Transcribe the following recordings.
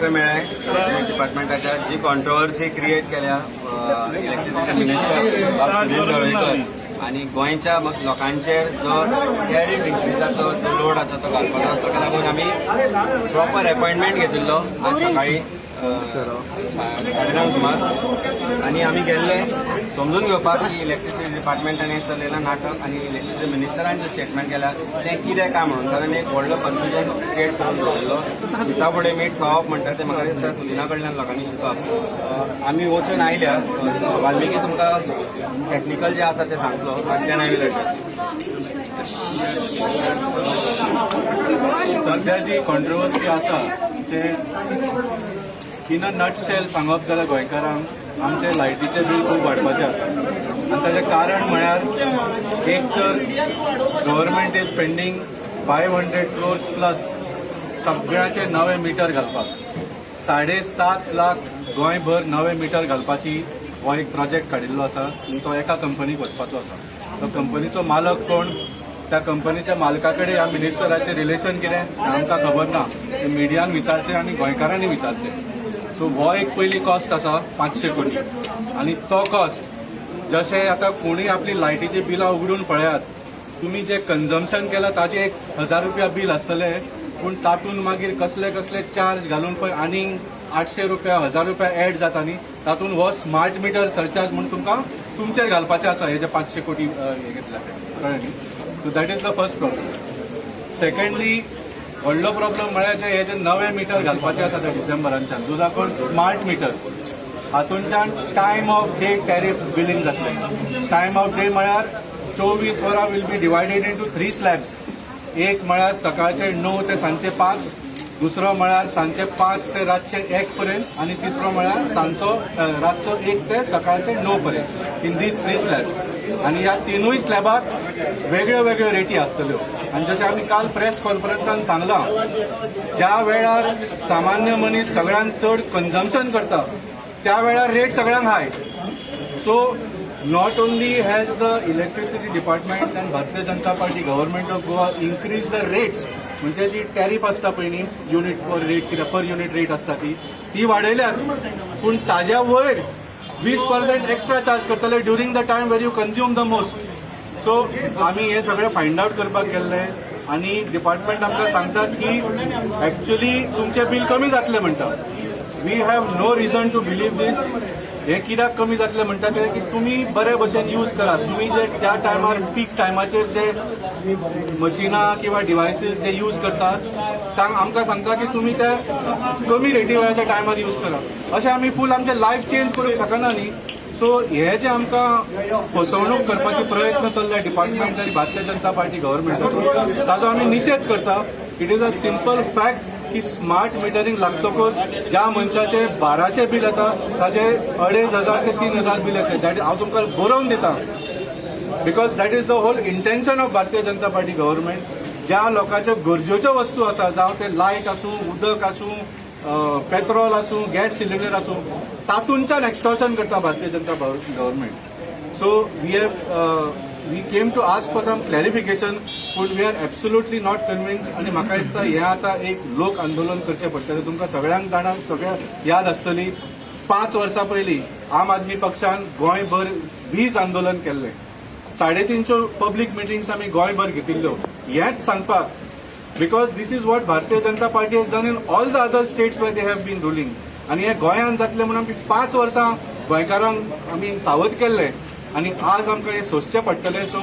Collector मेळ्ळे डिपार्टमेंटाच्या जी controversy create केल्या इलेक्ट्रिसिटी मिनिस्टर बाब सुनील ढवळीकर आनी गोंयच्या लोकांचेर जो टॅरीफ इन्क्रिजाचो जो लोड आसा तो घालपाचो आसा, ताका लागून आमी प्रॉपर अपॉयंटमेंट घेतिल्लो आज सकाळी 9:30 सुमार आनी आमी गेल्ले समजून घेवपाक की इलेक्ट्रिसिटी डिपार्टमेंटान चलयलां नाटक आनी इलेक्ट्रिसिटी मिनिस्टरान जे स्टेटमेंट केला तें कितें काय म्हणून, कारण एक व्हडलो कन्फ्युजन क्रिएट करून दवरलो. मिठा फुडें मीठ खावप म्हणटा तें म्हाका दिसता सुदिना कडल्यान लोकांनी शिकप. आमी वचून आयल्या. वाल्मिकी तुमकां टॅक्निकल जें आसा तें सांगतलो. Then I will address. सध्या जी कॉन्ट्रोवर्सी आसा, जे इन अ नटशेल सांगप जाल्यार गोंयकारांक आमचे लायटीचें बील खूब वाडपाचें आसा आनी ताचें कारण म्हळ्यार एक तर government is spending 500 crores plus सगळ्याचे नवे मिटर घालपाक. 7.5 लाख गोंयभर नवे मिटर घालपाची हो एक प्रोजेक्ट काडिल्लो आसा आनी तो एका कंपनीक वचपाचो आसा. तो कंपनीचो मालक कोण, त्या कंपनीच्या मालका कडेन ह्या मिनिस्टराचें रिलेशन कितें, हें आमकां खबर ना. तें मिडियान विचारचें आनी गोंयकारांनी विचारचें. सो हो एक पयली कॉस्ट आसा 500 कोटी आनी तो कॉस्ट जशें आतां कोणूय आपली लायटीची बिलां उगडून पळयात, तुमी जे कन्जम्पशन केलां ताजें 1000 रुपया बील आसतलें, पूण तातूंत मागीर कसले कसले चार्ज घालून पळय आनीक 800 रुपया, 1000 रुपया एड जाता न्ही. तातूंत हो स्मार्ट मिटर सरचार्ज म्हूण तुमकां तुमचेर घालपाचें आसा हे जे 500 कोटी हे घेतल्या ते, कळ्ळें न्ही? So that is the first problem. Secondly, व्हडलो प्रॉब्लम म्हळ्यार जे हे जे नवे मिटर घालपाचे आसा ते डिसेंबरांच्यान, those are called smart meters. हातूंच्यान time of day tariff billing जातलें. टायम ऑफ डे म्हळ्यार 24 वरां will be divided into three slabs. एक म्हळ्यार सकाळचे 9 ते सांजचे 5, दुसरो म्हळ्यार सांजचे 5 ते रातचे 1 पर्यंत आनी तिसरो म्हळ्यार सांजचो रातचो 1 ते सकाळचे 9 पर्यंत, इन these three slabs. आनी ह्या तिनूय स्लॅबाक वेगळ्यो वेगळ्यो रेटी आसतल्यो. आनी जशें आमी काल प्रेस कॉन्फरन्सान सांगलां, ज्या वेळार सामान्य मनीस सगळ्यांत चड कन्जम्पशन करता त्या वेळार रेट सगळ्यांक हाय. So not only has the electricity department and Bharatiya Janata Party government of Goa increase the rates, म्हणजे जी टॅरिफ आसता पळय न्ही, युनिट पर रेट कितें पर युनिट रेट आसता ती ती वाडयल्याच, पूण ताज्या वयर 20% एक्स्ट्रा चार्ज करतले during the time where you consume the most. So आमी हे सगळें फायंड आउट करपाक गेल्ले आनी डिपार्टमेंट आमकां सांगतात की एक्च्युली तुमचें बील कमी जातलें म्हणटा. We have no reason to believe this. हे कित्याक कमी जातलें म्हणटा ते की तुमी बरे भशेन यूज करात. तुमी जे त्या टायमार पीक टायमाचेर जे मशिनां किंवा डिवायसीस जे यूज करतात, आमकां सांगता की तुमी ते कमी रेटी वेळाच्या टायमार यूज करा. अशें आमी फूल आमचें लायफ चेंज करूंक शकना न्ही. सो हे जे आमकां फसवणूक करपाचे प्रयत्न चल्ले डिपार्टमेंट आनी भारतीय जनता पार्टी गव्हर्मेंटाचो, ताजो आमी निशेध करता. It is a simple fact की स्मार्ट मिटरींग लागतकूच ज्या मनशाचे 1200 बील येता ताजे 2500 ते 3000 बील येता. जाचे हांव तुमकां बरोवन दिता, because that is the whole intention of Bharatiya Janata Party government. ज्या लोकांच्यो गरजेच्यो वस्तू आसा, जावं ते लायट आसूं, उदक आसूं, पेट्रोल आसूं, गॅस सिलिंडर आसूं, तातूंच्यान एक्स्टॉर्शन करता Bharatiya Janata government. So we came to ask for some clarification, पूण we are absolutely not convinced. आनी म्हाका दिसता हें आतां एक लोक आंदोलन करचें पडटलें. तुमकां सगळ्यांक जाणा, सगळ्यांक याद आसतली, 5 वर्सां पयलीं आम आदमी पक्षान गोंयभर वीज आंदोलन केल्लें. 350 पब्लीक मिटिंग्स आमी गोंयभर घेतिल्ल्यो हेंच सांगपाक, because this is what Bharatiya Janata Party has done in all the other states where they have been ruling. आनी हें गोंयांत जातलें म्हणून आमी 5 वर्सां गोंयकारांक आमी सावध केल्लें आनी आज आमकां हें सोंसचें पडटलें. So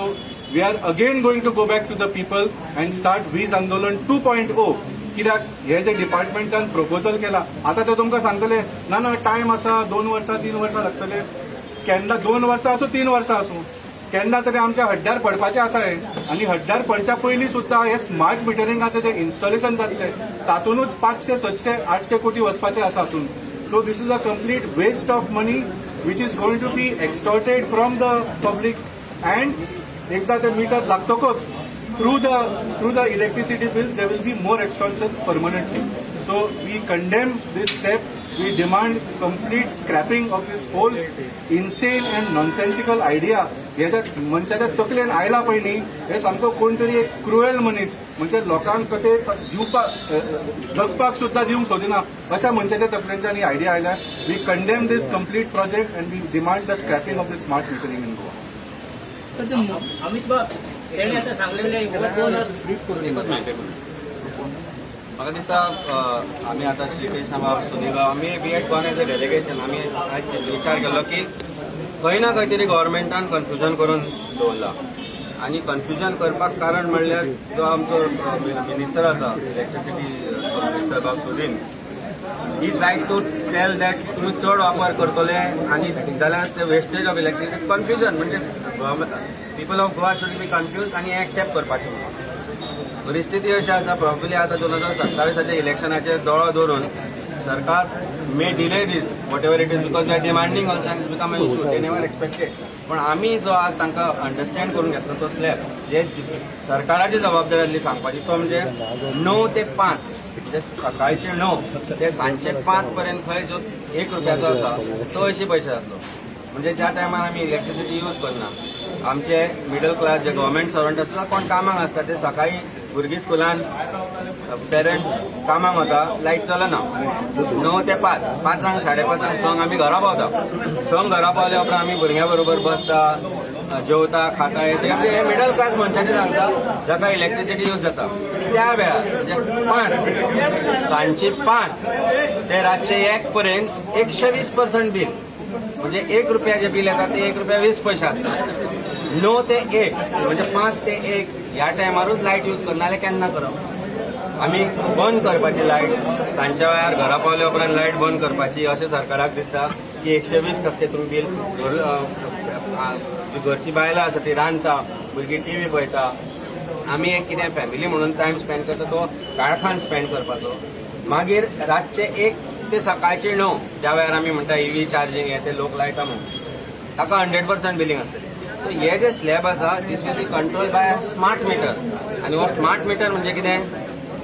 we are again going to go back to the people and start वीज आंदोलन 2.0. कित्याक हे जे डिपार्टमेंटान प्रपोजल केला, आतां ते तुमकां सांगतले, ना ना, टायम आसा, 2 वर्सां, 3 वर्सां लागतले. केन्ना 2 वर्सां आसूं, 3 वर्सां आसूं, केन्ना तरी आमच्या हड्ड्यार पडपाचें आसा हें. आनी हड्ड्यार पडच्या पयलीं सुद्दां हे स्मार्ट मिटरिंगाचें जें इन्स्टॉलेशन जातलें तातूंतच 500, 700, 800 कोटी वचपाचे आसा हातूंत. So this is a complete waste of money which is going to be extorted from the public. And एकदा ते मिटर लागतकच through the electricity bills there will be more extortions permanently. So we condemn this step. We demand complete scrapping of this whole insane and nonsensical idea. हेच्या मनशाच्या तकलेन आयला पयलीं हे सामको कोण तरी एक क्रुएल मनीस, म्हणजे लोकांक कशें जिवपाक जगपाक सुद्दां दिवंक सोदिना अशा मनशाच्या तकलेंच्यान ही आयडिया आयल्या. We condemn this complete project and we demand the scrapping of the smart metering in Goa. तर ते अमित बाब, तेणे आतां सांगलेलें हो 2000 एकच मिनिट, एक मिनिट. म्हाका दिसता आमी आतां श्रीकृष्ण बाब, सुनील बाब, आमी we had gone as a delegation. आमी आयज विचार केलो की खंय ना खंय तरी गव्हर्मेंटान कन्फ्युजन करून दवरलां आनी कन्फ्युजन करपाक कारण म्हणल्यार जो आमचो मिनिस्टर आसा, इलेक्ट्रिसिटी मिनिस्टर बाब Sudin, he try to tell that तुमी चड वापर करतले आनी जाल्यार ते वेस्टेज ऑफ इलेक्ट्रिसिटी, कन्फ्युजन म्हणजे people of Goa should be confuse आनी एक्सेप्ट करपाचें म्हणून. परिस्थिती अशी आसा, प्रॉब्ली आतां 2027आच्या इलेक्शनाचेर दोळो दवरून सरकार may delay this, whatever it is, because we are demanding also and become a issue they never expected. पण आमी जो आज तांकां अंडरस्टँड करून घेतलो तो स्लॅब जे सरकाराची जबाबदारी आसली सांगपाची, तो म्हणजे 9 ते 5, म्हणजे सकाळचे 9 ते सांजचे 5 पर्यंत खंय जो 1 रुपयाचो आसा तो अंयशीं पयशे जातलो. म्हणजे ज्या टायमार आमी इलेक्ट्रिसिटी यूज करना, आमचे मिडल क्लास जे गव्हर्मेंट सर्वंट आसता, कोण कामाक आसता, ते सकाळी भुरगीं स्कुलान, पेरंट्स कामाक वता, लायट चलना 9 ते 5. 5 साडेपांचांक, 6 आमी घरा पावता. 6 घरा पावल्या उपरांत आमी भुरग्यां बरोबर बसता, जेवता, खाता. हे सगळें म्हणजे हे मिडल क्लास मनशाचें सांगता, जाका इलेक्ट्रिसिटी यूज जाता त्या वेळार, म्हणजे 5, सांजची 5 ते रातचे 1 पर्यंत 120% बील. म्हणजे 1 रुपयाचें बील येता ते 1 रुपया 20 पयशे आसता. 9 ते 1, म्हणजे 5 ते 1 ह्या टायमारूच लायट यूज करना जाल्यार केन्ना करप? आमी बंद करपाची लायट सांजच्या वेळार, घरा पावल्या उपरांत लायट बंद करपाची अशें सरकाराक दिसता की 120% तुमी बील धर. जी घरची बायलां आसा ती रांदता, भुरगीं टीव्ही पळयता, आमी एक कितें फॅमिली म्हणून टायम स्पेंड करता, तो काळखान स्पेंड करपाचो. मागीर रातचे 1 ते सकाळचे 9, ज्या वेळार आमी म्हणटा इव्ही चार्जींग हे ते लोक लायता म्हणून, ताका 100% बिलींग आसतलें. सो हे जे स्लॅब आसा, this will be control by smart meter. आनी हो स्मार्ट मिटर म्हणजे कितें?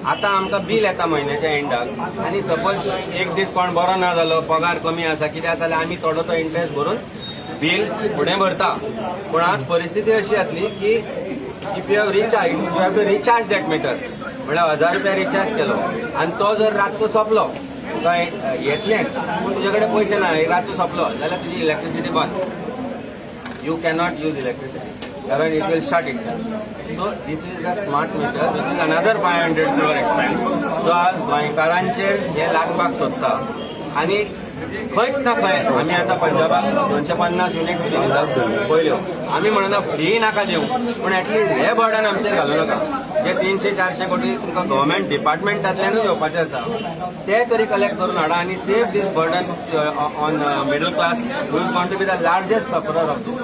आतां आमकां बील येता म्हयन्याच्या एंडाक आनी सपोज एक दीस कोण बरो ना जालो, पगार कमी आसा, कितें आसा जाल्यार आमी थोडो तो इंट्रस्ट भरून बील फुडें भरता. पूण आज परिस्थिती अशी जातली की if you have recharge, you have to recharge that meter. म्हणल्यार 1000 रुपया रिचार्ज केलो आनी तो जर रातचो सोंपलो, तुका येतलेंच पूण तुजे कडेन पयशे ना, रातचो सोंपलो जाल्यार तुजी इलेक्ट्रिसिटी बंद. You cannot use electricity कारण it will shut itself. So this is the smart meter, which is another 500 crore expense जो आज गोंयकारांचेर हे लागपाक सोदता. आनी खंयच ना खंय आमी आतां पंजाबाक 250 युनीट फ्री दिता पयल्यो. आमी म्हणना फ्री नाका दिवं, पूण एटलिस्ट हे बर्डन आमचेर घालूं नाका. जे 300-400 कोटी तुमकां गव्हर्मेंट डिपार्टमेंटांतल्यानूच येवपाचे आसा, ते तरी कलेक्ट करून हाडा आनी save this burden on middle class, who is going to be the largest sufferer of this.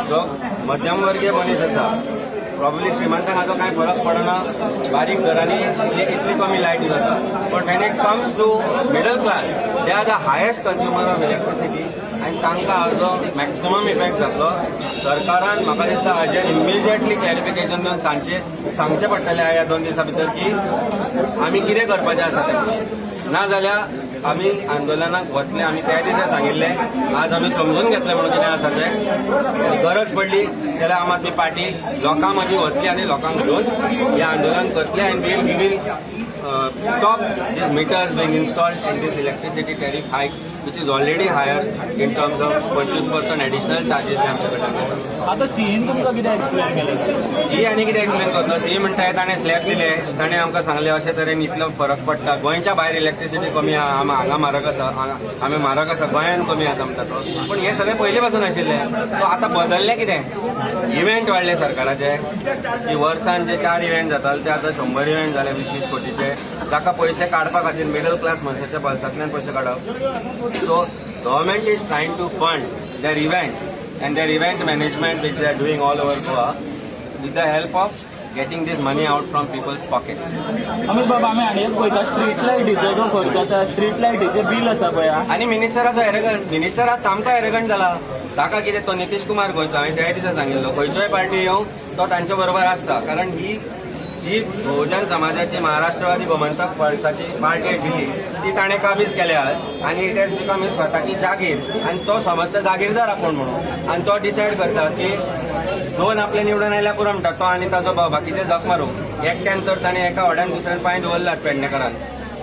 जो मध्यमवर्गीय मनीस आसा, प्रॉब्ली श्रीमंतांक हाचो कांय फरक पडना, बारीक घरांनी इतली इतली कमी लायट जाता, but when it comes to middle class, they are the highest consumer of electricity आनी तांकां हाजो मॅक्सिमम इफेक्ट जातलो. सरकारान म्हाका दिसता हाजेर इमिजिएटली क्लॅरिफिकेशन दिवन सांगचें सांगचें पडटलें ह्या 2 दिसां भितर की आमी कितें करपाचें आसा तें. ना जाल्यार आमी आंदोलनाक वतले. आमी त्या दिसा सांगिल्लें, आज आमी समजून घेतलें म्हणून कितें आसा तें. गरज पडली जाल्यार आम आदमी पार्टी लोकां मदीं वतली आनी लोकांक घेवन हें आंदोलन करतले आनी we will stop these meters being installed and this electricity tariff hike, which is already higher in terms of 25% additional charges जे आमचे कडल्यान घेतात. आता सीईन तुमकां कितें एक्सप्लेन केलें? सी आनी कितें एक्सप्लेन करतलो? सी म्हणटा ताणें स्लॅब दिले, ताणें आमकां सांगलें अशे तरेन इतलो फरक पडटा, गोंयच्या भायर इलेक्ट्रिसिटी कमी आहा, आमी हांगा म्हारग आसा, आमी म्हारग आसा, गोंयान कमी आसा म्हणटा तो. पूण हें सगळें पयलीं पासून आशिल्लें. सो आतां बदललें कितें? इव्हेंट वाडले सरकाराचे की वर्सान जे चार इव्हेंट जाताले ते आतां 100 इव्हेंट जाले 20-20 कोटीचे. ताका पयशे काडपा खातीर मिडल क्लास मनशाच्या बल्सांतल्यान पयशे काडप. So government is trying to fund their events and their event management, which they are doing all over Goa, with the help of getting this money out from people's pockets. Amit बाबा, आमी आनी एक पळयता, street लायटीचो जो खर्च आसा, street लायटीचें बील आसा पळय. आनी मिनिस्टराचो एरगन, मिनिस्टर आज सामको एरगंट जाला. ताका कितें, तो नितीश कुमार गोंयचो. हांवें त्या दिसा सांगिल्लो, खंयचोय पार्टी येवं, तो तांचे बरोबर आसता, कारण ही जी बहुजन समाजाची महाराष्ट्रवादी गोमंतक पक्षाची पार्टी आशिल्ली ती ताणें काबीज केल्या आनी it has become ही स्वताची जागीर आनी तो समजता जागीरदार आपूण म्हणून आनी तो डिसायड करता की दोन आपले निवडून आयल्यार पुरो म्हणटा तो आनी ताजो भाव, बाकीचे झक मारूं. एकट्यान तर ताणें एका व्हड्यान दुसऱ्यान पांय दवरलात पेडणेकारान,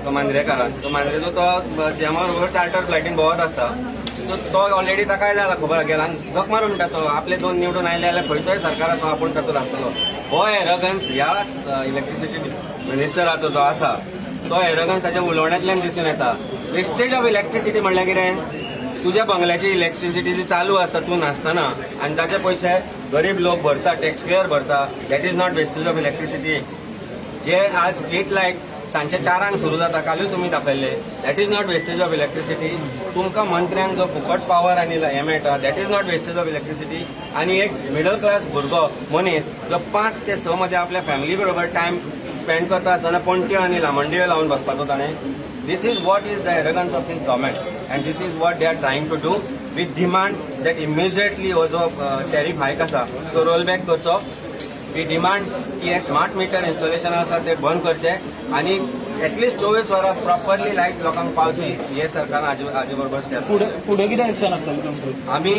तो मांद्रेकारान. तो मांद्रेचो तो सीएमा बरोबर चार्टर फ्लायटीन भोंवत आसता. सो तो ऑलरेडी ताकाय जाला खबर गेला आनी झक मारूं म्हणटा तो. आपले दोन निवडून आयले जाल्यार खंयचोय सरकार आसूं, आपूण तातूंत आसतलो. हो एरोगन्स ह्या इलेक्ट्रिसिटी मिनिस्टराचो जो आसा, तो एरोगन्स ताच्या उलोवण्यांतल्यान दिसून येता. वेस्टेज ऑफ इलेक्ट्रिसिटी म्हणल्यार कितें? तुज्या बंगल्याची इलेक्ट्रिसिटी जी चालू आसता तूं नासतना आनी ताचे पयशे गरीब लोक भरता, टॅक्सपेयर भरता, that is not wastage of electricity? जे आज स्ट्रीट लायट सांजचे 4 सुरू जाता, कालूय तुमी दाखयल्ले, that is not wastage of electricity? तुमकां मंत्र्यांक जो फुकट पावर आनी हें मेळटा, that is not wastage of electricity? आनी एक मिडल क्लास भुरगो, मनीस जो 5 ते 6 मध्ये आपल्या फॅमिली बरोबर टायम स्पेंड करता आसतना पणट्यो आनी लामणदिवे लावन बसपाचो ताणें? This is what is the arrogance of this government and this is what they are trying to do. We demand that immediately हो जो टॅरीफ हायक आसा तो रोल बॅक करचो. We demand की हे स्मार्ट मिटर इन्स्टॉलेशन आसा ते बंद करचे आनी एटलिस्ट 24 वरां प्रॉपरली लायट लोकांक पावची हे सरकारान हाजे बरोबर स्टेप. फुडें फुडें कितें एक्शन आसतलें तुमचें? आमी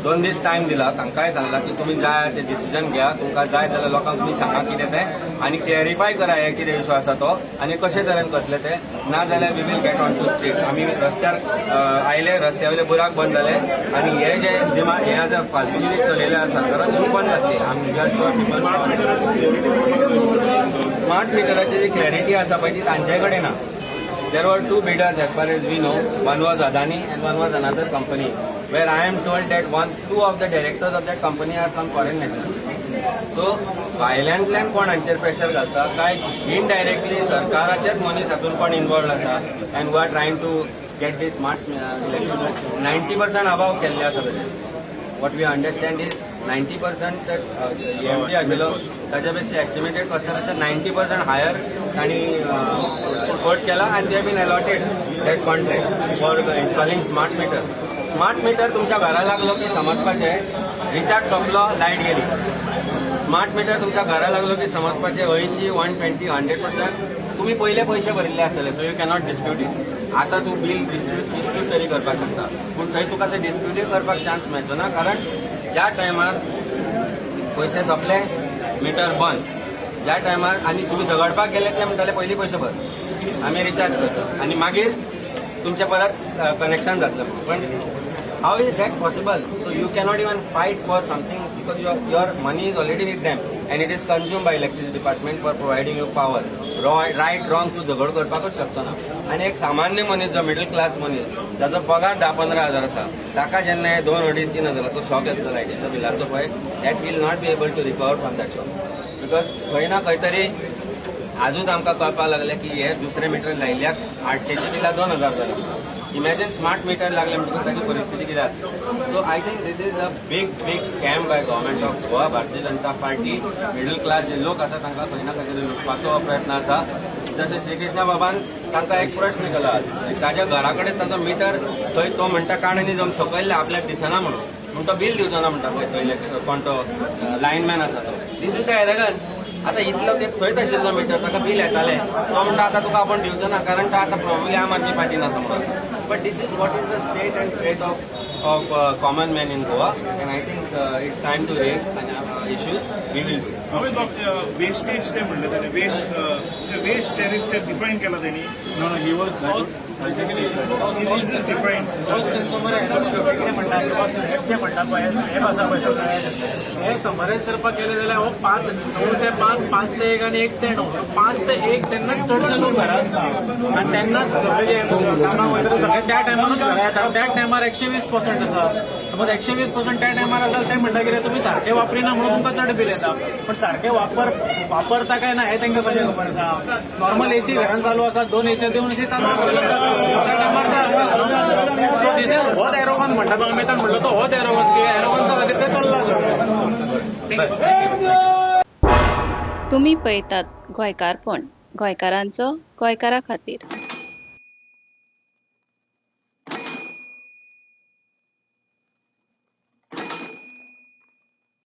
2 दीस टायम दिला. तांकांय सांगला की तुमी जाय ते डिसिजन घेया. तुमकां जाय जाल्यार लोकांक तुमी सांगा कितें तें आनी क्लॅरिफाय करा हे कितें इशू आसा तो आनी कशे तरेन करतले ते. ना जाल्यार we will get on to streets. आमी रस्त्यार आयले, रस्त्या वयले बुराक बंद जाले आनी हे जे डिमांड हे आतां फालतुगिरी चलयल्या सरकारान, ती बंद जातली. आमी we are sure people. Smart मिटराची ji clarity आसा पळय, ती तांचे कडेन ना. There were two bidders as far as we know. One was Adani and one was another company, where I am told that one, two of the directors of that company are from foreign nationals. So भायल्यांतल्यान कोण हांचेर pressure घालता काय indirectly सरकाराचेच मनीस हातून कोण involved आसा and who are trying to get this smart 90% above केल्ले आसा ताजें. What we understand is 90% EMD आशिल्लो ताच्या पेक्षा, एस्टिमेटेड कॉस्टा पेक्षा 90% हायर तांणी कोट केला आनी they been allotted that contract for installing smart meter. Smart meter तुमच्या घरा लागलो की समजपाचें रिचार्ज सोंपलो, लायट गेली. स्मार्ट मिटर तुमच्या घरा लागलो की समजपाचें 80, 120, 100% तुमी पयले पयशे भरिल्ले आसतले, so you cannot dispute it. आतां तूं बील डिस्प्यूट तरी करपाक शकता, पूण थंय तुका ते डिस्प्यूटूय करपाक चान्स मेळचो ना, कारण ज्या टायमार पयशे सोंपले, मिटर बंद. ज्या टायमार आनी तुमी झगडपाक गेले, ते म्हणटाले पयलीं पयशे भर, आमी रिचार्ज करता आनी मागीर तुमचें परत कनेक्शन जातलें. पण how is that possible? So you cannot even fight for something because your money is already with them and it is consume by electricity department for providing you power. Right, wrong तूं झगड करपाकूच शकचो ना. आनी एक सामान्य मनीस, जो middle class मनीस, जाचो पगार 10-15 हजार आसा, ताका जेन्ना हे दोन अडीच तीन हजाराचो शॉक येतलो लायटीच्या बिलाचो पळय, that will not be able to recover from that shock, because खंय ना खंय तरी आजूच आमकां कळपाक लागलें की हे दुसरे मिटर लायिल्ल्याक 800ची बिलां 2000 जालां. इमॅजिन, स्मार्ट मिटर लागले म्हणटकूच ताची परिस्थिती कितें जाता. So I think this is a big, big scam by government of Goa, Bharatiya Janata party. Middle class जे लोक आसा तांकां खंय ना खंय तरी लुटपाचो हो प्रयत्न आसा. जशें श्रीकृष्ण बाबान तांकां एक प्रश्न केला, ताच्या घरा कडेन ताचो मिटर थंय, तो म्हणटा काणनी जम सकयल्ले आपल्याक दिसना म्हणून, म्हूण तो बील दिवचो ना म्हणटा पळय थंय कोण तो लायनमॅन आसा तो. This is the arrogance. आतां इतलो ते थंयच आशिल्लो मिटर, ताका बील येतालें, तो म्हणटा आतां तुका आपूण दिवचो ना, कारण तो आतां प्रॉब्ली आम आदमी पार्टीन आसा म्हणून आसा. But this is what is the state and fate of common man in Goa and I think it's time to raise issues. We will do. हांवें वेस्टेज ते म्हणलें ताणें, वेस्ट वेस्ट टॅरिफ ते डिफायन केला तेणी. No, he was, that was basically is is defined. तोच तेंचो मरे कितें म्हणटा, जे म्हणटा पळय, हें आसा पळय सगळें, हें समरायज करपाक गेलें जाल्यार हो 5, 9 ते 5, 5 ते 1 आनी 1 ते 9. 5 ते 1 तेन्नाच चडशे लोक घरा आसता आनी तेन्नाच सगळे जे कामाक वयता सगळे त्या टायमारूच घरा येता. त्या टायमार 120% आसा. समज 120% त्या टायमार आसा, ते म्हणटा कितें, तुमी सारकें वापरिना म्हणून तुमकां चड बील येता. पण सारकें वापरता काय ना हें तांकां कशें खबर आसा? नॉर्मल एसी घरान चालू आसा, दोन एसी, दोन एसी चालू आसतलो त्या टायमार ते आसता. सो this is होच एरोगन्स म्हणटा तो. अमितान म्हणलो तो होच एरोगन्स, की एरोगन्सा खातीर ते चल्ला सगळें. तुमी पळयतात गोंयकारपण, गोंयकारांचो गोंयकारा खातीर.